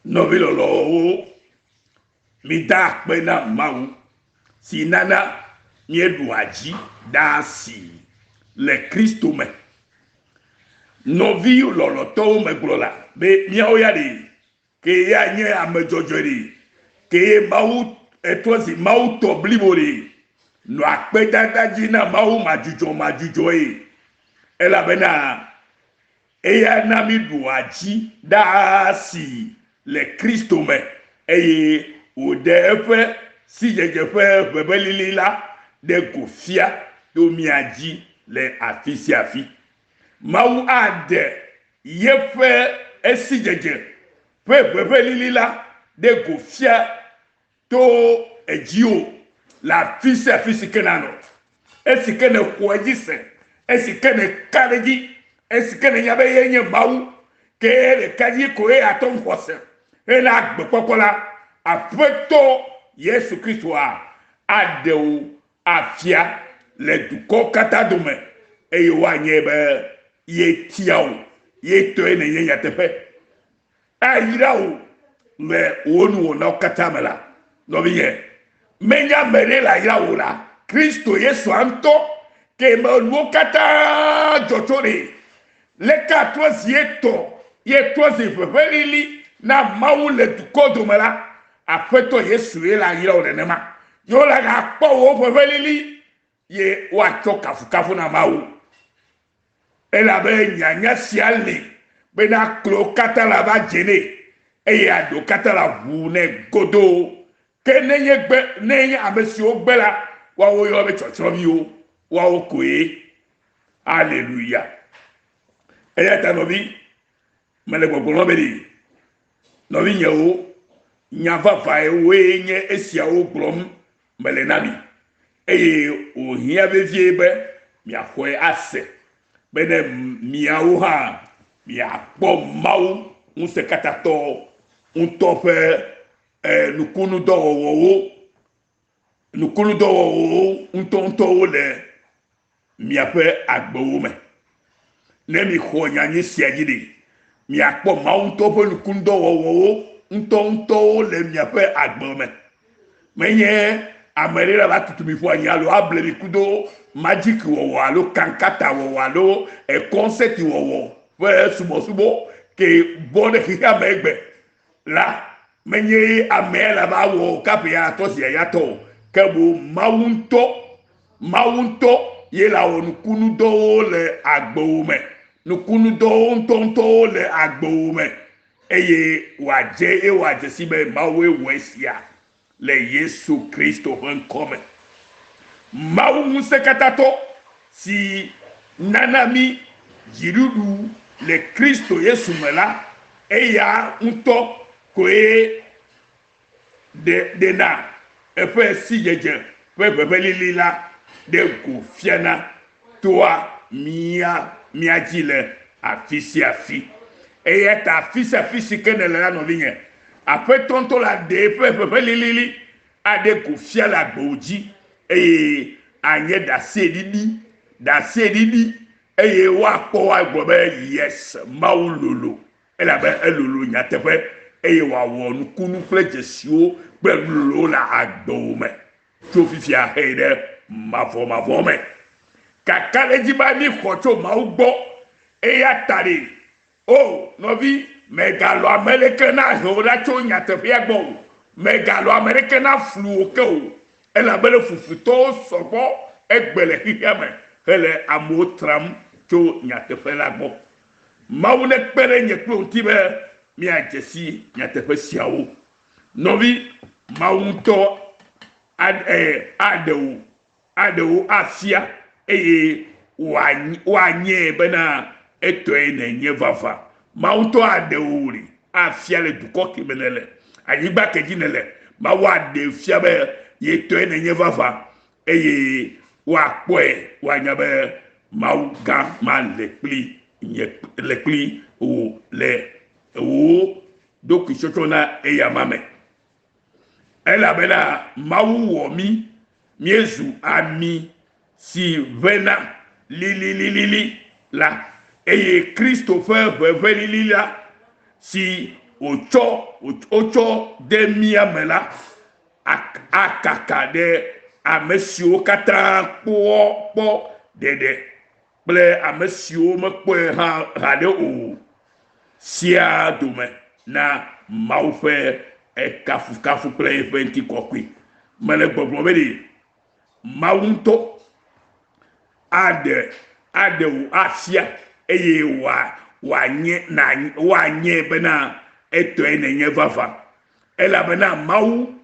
Nɔvi lɔlɔ̃wo, mida akpe na Mawu si nana míeɖua dzi ɖaa si le Kristo me. Nɔvi lɔlɔ̃tɔwo megblɔ la be míawo ya ɖe ke ya nye ame dzɔdzɔe ɖe ke ye Mawu etrɔ zi Mawu tɔ blibo ɖe nɔ akpedada dzi na Mawu madzudzɔ madzudzɔe elabena Eya na míɖua dzi ɖaa si le Kristo me, eye wòɖe eƒe sidzedze ƒe ʋeʋẽlili la ɖe go fia to mía dzi le afi sia afi. Mawu aɖe yeƒe sidzedze ƒe ʋeʋẽlili la ɖe go fia To edziwò le afi sia afi si ke nànɔ, esi ke nèxɔ edzi se, esi ke nèka ɖe edzi, esi ke nènya be ye nye Mawu, ke ye ɖeka dzi koe ate ŋu xɔ se hena agbekpɔkpɔ la, Aƒetɔ Yesu Kristoa aɖe wò afia le dukɔwo katã dome eye woanyae be yetia wò, ye tɔe nènye nyateƒe. Ayra wò le wò nuwɔnawo katã me la, nɔvinye, menye ame ɖe le ayra wò la, Kristo Yesua ŋutɔ ke me nuwo katã dzɔ tso ɖe. Leke atrɔ zi etɔ ye trɔ zi ʋeʋẽlili na Mawu le dukɔ dome la, Aƒetɔ Yesu ye le ayra wò nenema. Ye wole akpɔ wò ʋeʋẽlili ye woatsɔ kafukafu na Mawu. Elabe nyanya sia li bena klo katã lava dze nɛ, eye aɖo katã laʋu nɛ godoo. Ke nenye gbe, nenye ame siwo gbe la, woawo yɔ be tsɔtsrɔ̃viwo, woawo koe. Aleluya. Eya ta nɔvi, mele gbɔgblɔm be ɖe, nɔvinyewo, nya vavãwoe nye esiawo gblɔm mele na mi, eye wòhiã vevie be miaxɔe ase, bene miawo hã miakpɔ Mawu Ŋusẽkatãtɔ ŋutɔ ƒe nukunudɔwɔwɔwo, nukunudɔwɔwɔwo ŋutɔŋutɔwo le miaƒe agbewo me. Ne mixɔ nyanyui sia dzi ɖe, miakpɔ Mawu ŋutɔ ƒe nukudɔwɔwɔwo ŋutɔŋutɔwo le miaƒe agbe me. Menye ame ɖe la va tutu mi ƒu anyi alo able mi kudo majiki wɔwɔ alo kankata wɔwɔ alo kɔnsɛti wɔwɔ ƒe subɔsubɔ ke bɔ ɖe xexea me egbe la, menye amea la va wɔ kaƒe ya tɔ sia ya tɔ o, ke boŋ Mawu ŋutɔ, Mawu ŋutɔ ye la wɔ nukunudɔwo le agbewò me, nukunudɔwo ŋutɔŋutɔwo le agbewò me, eye wòadze eye wòadze si be Mawue wɔ esia le Yesu Kristo ƒe ŋkɔ me. Mawu ŋusẽkatãtɔ si nana mí dziɖuɖu le Kristo Yesu me la, eya ŋutɔ koe ɖe ɖena eƒe sidzedze ƒe ʋeʋẽlili la ɖe go fiana toa mía mía dzi le afi sia afi. Eya ta afi sia afi si ke nèle la, nɔvinye, Aƒetɔ ŋutɔ la ɖe eƒe ʋeʋẽlilili aɖe go fia le agbewò dzi eye anye ɖaseɖiɖi, ɖaseɖiɖi eye woakpɔ woagblɔ be, Yes, Mawu lolo. Elabe elolo nyateƒe eye wòawɔ nukunu kple dzesiwo kple nu lolowo le agbewò me tso fifia hee ɖe mavɔmavɔ me. Kakaɖedzi be míxɔ tso Mawu gbɔ eya ta ɖe O, nɔvi, mègalɔ̃ ame aɖeke nahe wò ɖa tso nyateƒea gbɔ o. Mègalɔ̃ ame aɖeke naflu wò ke o, elabena fufutɔwo sɔ gbɔ egbe le xexea me hele amewo tram tso nyateƒe la gbɔ. Mawu nekpe ɖe nye kple wò ŋuti be míadze si nyateƒe siawo. Nɔvi, Mawu ŋutɔ aɖe wò aɖe wo afia eye woanyae bena etɔe nènye vavã. Mawu ŋutɔ aɖe wò ɖi afia le dukɔ ke me nèle, anyigba ke dzi nèle. Mawu aɖee fia be ye tɔe nènye vavã eye woakpɔe woanya be Mawu gã ma le kpli nye le kpli wò le wò ɖokuitsɔtsɔ na eyama me. Elabena Mawu wɔ mí míezu ami si ʋẽna lililili la, eye Kristo ƒe ʋeʋẽ lili la, si wòtsɔ wotsɔ de mía me la akaka ɖe ame siwo katã kpɔ kpɔ ɖeɖe kple ame siwo mekpɔe hã haɖe o siaa dome na Mawu ƒe kafukafu kple eƒe ŋutikɔkɔe. Mele gbɔgblɔm be ɖe Mawu ŋutɔ aɖe aɖe wò afia eye wòa wòanye na woanye bena etɔe nènye vavã. Elabena Mawu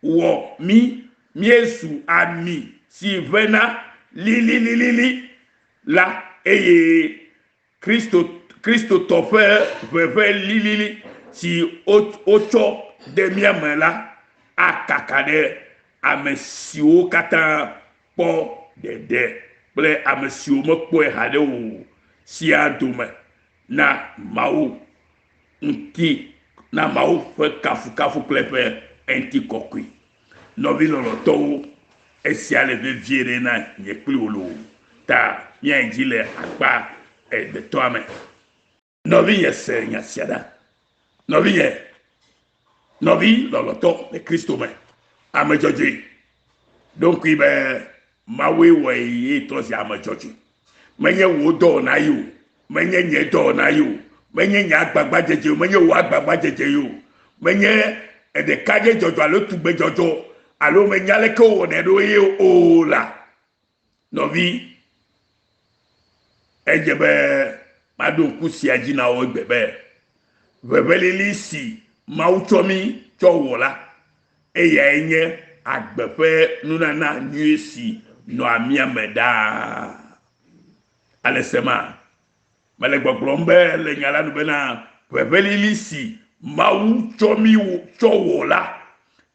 wɔ mí míezu ami si ʋẽna lililili la eye Kristo, Kristotɔ ƒe ʋeʋẽ lilili si wotsɔ de mía me la akaka ɖe ame siwo katã kpɔ ɖeɖe kple ame siwo mekpɔe haɖe o siaa dome na Mawu ŋuti, na Mawu ƒe kafukafu kple eƒe ŋutikɔkɔe. Nɔvi lɔlɔ̃tɔwo, esia le vevie ɖe na nye kpli wò loo, ta míayi dzi le akpa egbetɔa me. Nɔvinye, se nya sia ɖa. Nɔvinye, nɔvi lɔlɔ̃tɔ le Kristo me, ame dzɔdzɔe, ɖo ŋkui be Mawue wɔe ye trɔ zi ame dzɔdzɔe. Menye wò dɔwɔna ye o, menye nye dɔwɔna ye o, menye nye agbagbadzedze o, menye wò agbagbadzedze ye o, menye ɖekadze dzɔdzɔ alo tugbe dzɔdzɔ alo menye aleke wowɔnɛ ɖo ye o la, nɔvi, edze be maɖo ŋku sia dzi na wò egbe be ʋeʋẽlili si Mawu tsɔ mí tsɔ wɔ la, Eyae nye agbe ƒe nunana nyui si nɔa mía me ɖaa. Ale sema mele gbɔgblɔm be le nya la nu bena ʋeʋẽlili si Mawu tsɔ mí tsɔ wɔ la,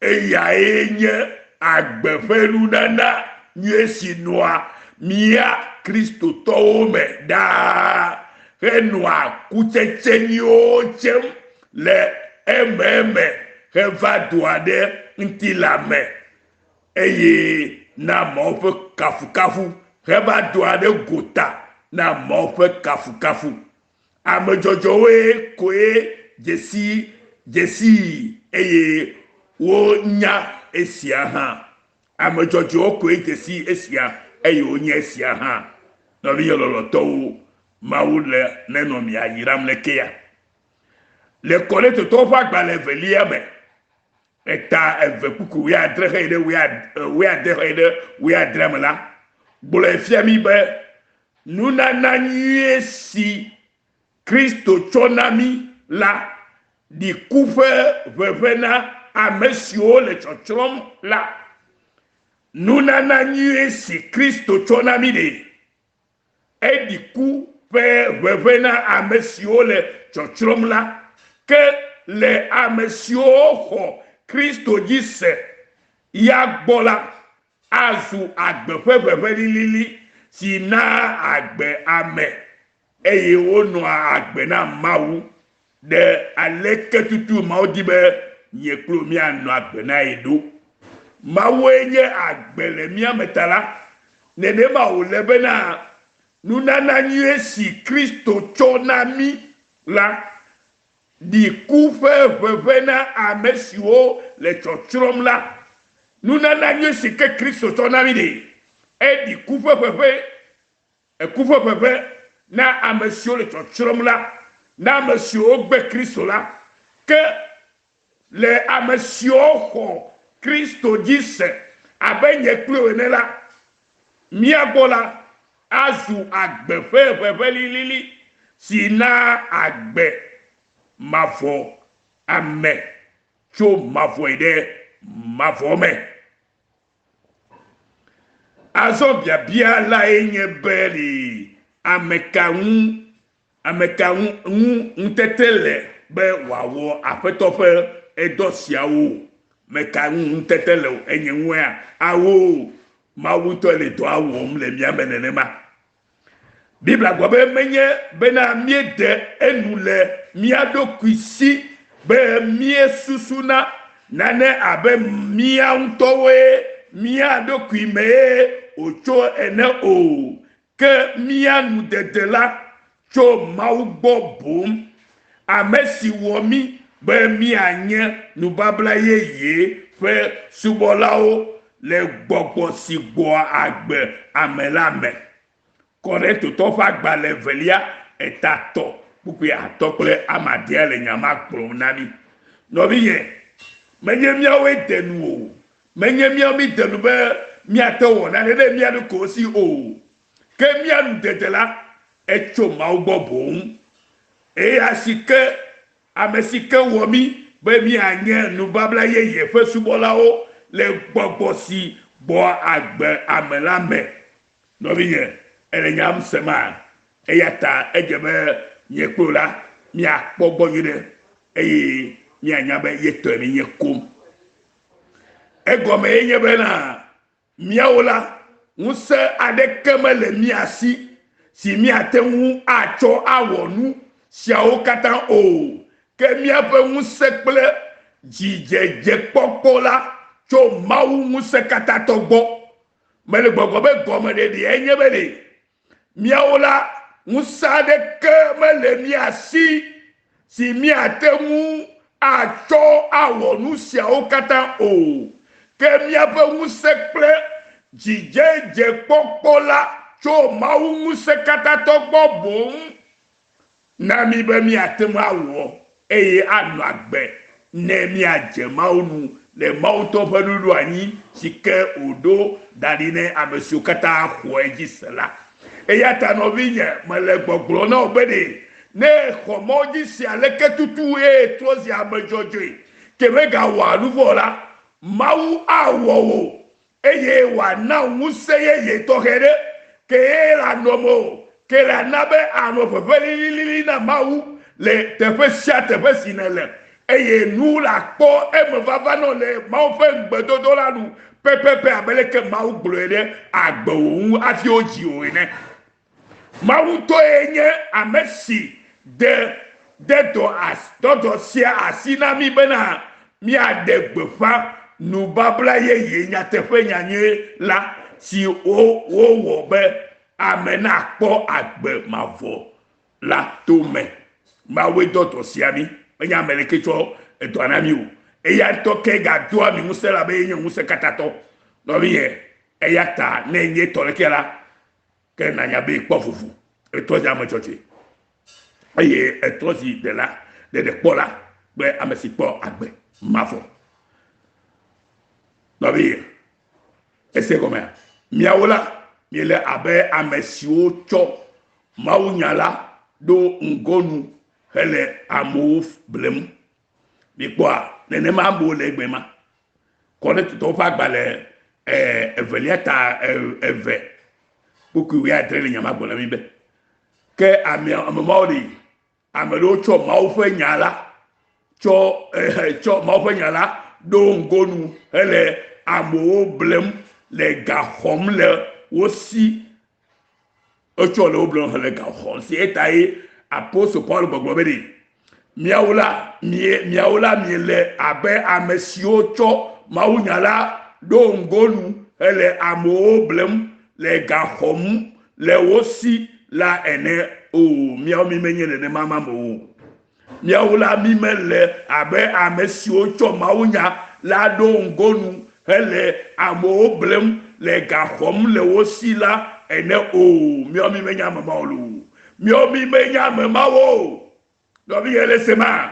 eyae nye agbe ƒe nunana nyui si nɔa mía Kristotɔwo me ɖaa henɔa kutsetse nyuiwo tsem le ememe heva doa ɖe ŋutilã me, eye na Mawu ƒe kafukafu heva doa ɖe gota na Mawu ƒe kafukafu. Ame dzɔdzɔwoe koe dzesi dzesii eye wonya esia hã. Ame dzɔdzɔewo koe dzesi esia eye wonya esia hã. Nɔvinye lɔlɔ̃tɔwo, Mawu le nenɔ mia yram lekea. Le Korintotɔwo ƒe agbalẽ evelia me, eta eve kpukpui wuiadre heyi ɖe wuiade heyi ɖe wuiadrea me la, gblɔe fia mí be nunana nyuie si Kristo tsɔ na mí la ɖi ku ƒe ʋeʋẽ na ame siwo le tsɔtsrɔ̃m la. Nunana nyuie si Kristo tsɔ na mí ɖe, Eɖi ku ƒe ʋeʋẽ na ame siwo le tsɔtsrɔ̃m la, ke le ame siwo xɔ Kristo dzi se ya gbɔ la, azu agbe ƒe ʋeʋẽ lilili si naa agbe ame eye wonɔa agbe na Mawu. Ɖe aleke tutu Mawu di be nye kple wò míanɔ agbe nae ɖo? Mawue nye agbe le mía me ta la, nenema wòle bena nunana nyui si Kristo tsɔ na mí la ɖi ku ƒe ʋeʋẽ na ame siwo le tsɔtsrɔ̃m la. Nunana nyui si ke Kristo tsɔ na mí ɖe, eɖi ku ƒe ʋeʋẽ Eku ƒe ʋeʋẽ na ame siwo le tsɔtsrɔ̃m la, na ame siwo gbe Kristo la. Ke le ame siwo xɔ Kristo dzi se abe nye kple wò ene la, mía gbɔ la, azu agbe ƒe ʋeʋẽ lilili si naa agbe mavɔ ame tso mavɔ yi ɖe mavɔ me. Azɔ biabia lae nye be ɖe ame ka ŋu ame ka ŋu ŋu ŋutete le be wòawɔ Aƒetɔ ƒe dɔ siawo? Ame ka ŋu ŋutete le o? Enye ŋuea? Ao, Mawu ŋutɔe le dɔa wɔm le mía me nenema. Biblia gblɔ be menye bena míede enu le mía ɖokui si be míesusuna nane abe mía ŋutɔwoe mía ɖokui mee wòtso ene o, ke mía nudede la tso Mawu gbɔ boŋ, ame si wɔ mí. be míanye nubabla yeye ƒe subɔlawo le gbɔgbɔ si gbɔa agbe ame la me. Korintotɔwo ƒe agbalẽ evelia eta tɔ kpukpui atɔ kple ame adea le nya ma gblɔm na mí. Nɔvinye, menye míawoe de nu o. Menye míawo míde nu be míate wɔ nane ɖe mía ɖokuiwo si o. Ke mía nu dede la, etso Mawu gbɔ boŋ. Eya si ke ame si ke wɔ mí be míanye nubabla yeye ƒe subɔlawo le gbɔgbɔ si gbɔa agbe ame la me. Nɔvinye, èle nyam sema? Eya ta edze be nye kple wò la míakpɔ gbɔ nyuiɖe eye míanya be ye tɔe míenye koŋ. Egɔme ye nye bena míawo la, ŋusẽ aɖeke mele mía si si míate ŋu atsɔ awɔ nu siawo katã o, ke míaƒe ŋusẽ kple dzidzedzekpɔkpɔ la tso Mawu Ŋusẽkatãtɔ gbɔ. Mele gbɔgblɔm be gɔmeɖeɖeae nye be ɖe míawo la, ŋusẽ aɖeke mele mía si si míate ŋu atsɔ awɔ nu siawo katã o, ke míaƒe ŋusẽ kple dzidzedzekpɔkpɔ la tso Mawu Ŋusẽkatãtɔ gbɔ boŋ. Na mí be míate ŋu awɔ eye anɔ agbe ne míadze Mawu nu le Mawu ŋutɔ ƒe nuɖoanyi si ke wòɖo da ɖi ne ame siwo katã xɔe edzi se la. Eya ta nɔvinye, mele gbɔgblɔm na wò be ɖe ne èxɔ Mawu dzi se aleke tutu eye ètrɔ zi ame dzɔdzɔe ke mègawɔa nu vɔ̃ o la, Mawu awɔ wò eye wòana ŋusẽ yeye tɔxɛ ɖe kee le anɔ me o, ke le ana be ànɔ ʋeʋẽ lililili na Mawu le teƒe sia teƒe si nèle, eye nu lakpɔ emevava nɔ le Mawu ƒe ŋugbedodo la nu pɛpɛpɛ abe leke Mawu gblɔe ɖe agbewò ŋu hafi wodzi wò ene. Mawu ŋutɔe nye ame si de de dɔ as dɔ dɔ sia asi na mí bena míaɖe gbeƒã nubabla yeye nyateƒe nyanyui la si wo wowɔ be ame nakpɔ agbe mavɔ la to me. Mawue dɔ dɔ sia mí, menye ame ɖekɛ tsɔ edɔa na mí o. Eya ŋutɔ ke gadoa mí ŋusẽ elabe yenye ŋusẽkatãtɔ. Nɔvinye, Eya ta ne enye tɔ ɖekɛ la, ke nànya be yekpɔ vovo, ètrɔ zi ame dzɔdzɔe, eye ètrɔ zi ɖela, ɖeɖekpɔla kple ame si kpɔ agbe mavɔ. Nɔvi, ese gɔmea? Miawo la, miele abe ame siwo tsɔ mawunya la ɖo ŋgɔnu hele amewo blem. Mikpɔa, nenema amewo le egbe ma. Korintotɔwo ƒe agbalẽ evelia ta eve kpukpui wuiadre le nya ma gblɔ na mí be, Ke ame ame mawo ɖi, ame ɖewo tsɔ Mawu ƒe nya la tsɔ tsɔ Mawu ƒe nya la ɖo ŋgonu hele amewo blem le ga xɔm le wo si Etsɔ le wo blem hele ga xɔm si eta ye apostol Paulo gbɔgblɔ be ɖe miawo la mie miawo la miele abe ame siwo tsɔ mawunya la ɖo ŋgonu hele amewo blem le ga xɔm le wo si la ene o. Miawo mi menye nenema ma me o. Míawo la, mímele abe ame siwo tsɔ mawunya la ɖo ŋgonu hele amewo blem le ga xɔm le wo si la ene o. Míawo mímenye ame mawo loo. Míawo mímenye ame mawo o. Nɔvinye le ese ma?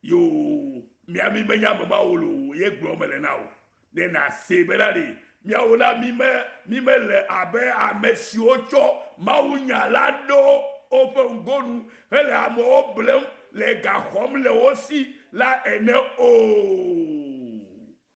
Yoo, mía mímenye ame mawo loo ye gblɔm mele na wò. Ne nàsee bena ɖe míawo la míme mímele abe ame siwo tsɔ mawunya la ɖo woƒe ŋgonu hele amewo blem le ga xɔm le wo si la ene o.